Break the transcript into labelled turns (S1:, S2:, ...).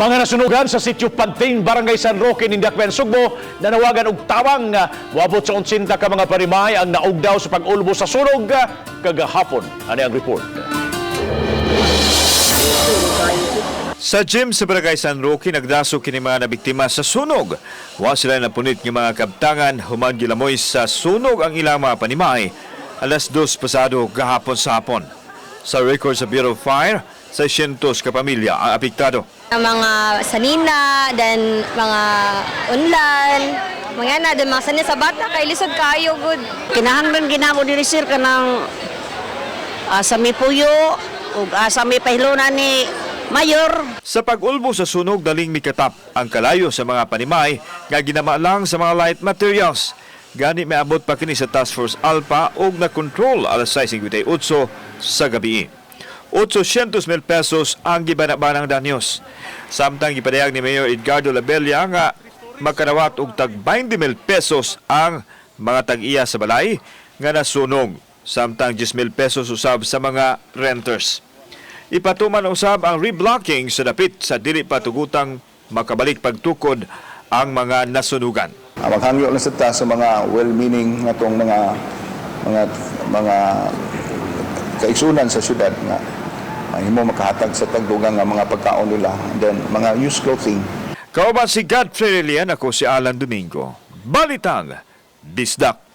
S1: Mga nasunugan sa Sitio Panting, Barangay San Roque, Nindiakben, Sugbo, nanawagan og tabang. Moabot sa 80 ka mga panimay ang naugdaw sa pag-ulbo sa sunog kagahapon. Ani ang report.
S2: Sa gym sa Barangay San Roque, nagdaso kini mga nabiktima sa sunog. Wa sila napunit nga mga kabtangan human gilamoy sa sunog ang ilang mga panimay 2:00 pasado gahapon sa hapon. Sa record sa Bureau of Fire, 600 ka pamilya ang apektado.
S3: Ang mga sanina, then mga unlan, mga na, then mga sanina sa bata, kay lisod kayo, good.
S4: Kinahanglan ginamo diri, sir, kanang asa mi puyo ug asa mi pahilunan ni mayor.
S2: Sa pag-ulbo sa sunog, daling mikatap ang kalayo sa mga panimay nga ginama lang sa mga light materials. Gani miabot pa kini sa Task Force Alpha ug na-control 6:58 sa gabi. 800 mil pesos ang gibanabanang danyos. Samtang gipadayag ni Mayor Edgardo Labella nga makanawat og tag 20 mil pesos ang mga tag-iya sa balay nga nasunog. Samtang 10 mil pesos usab sa mga renters. Ipatuman usab ang reblocking sa dapit sa dili patugutang makabalik pagtukod ang mga nasunugan.
S5: Maghangyo lang sa ta sa mga well-meaning atong mga kaigsunan sa syudad nga mahimo makahatag sa tagdugang nga mga pagkaon nila and then mga used clothing.
S2: Kauban si Godfrey Relian, ako si Alan Domingo. Balitang Bisdak.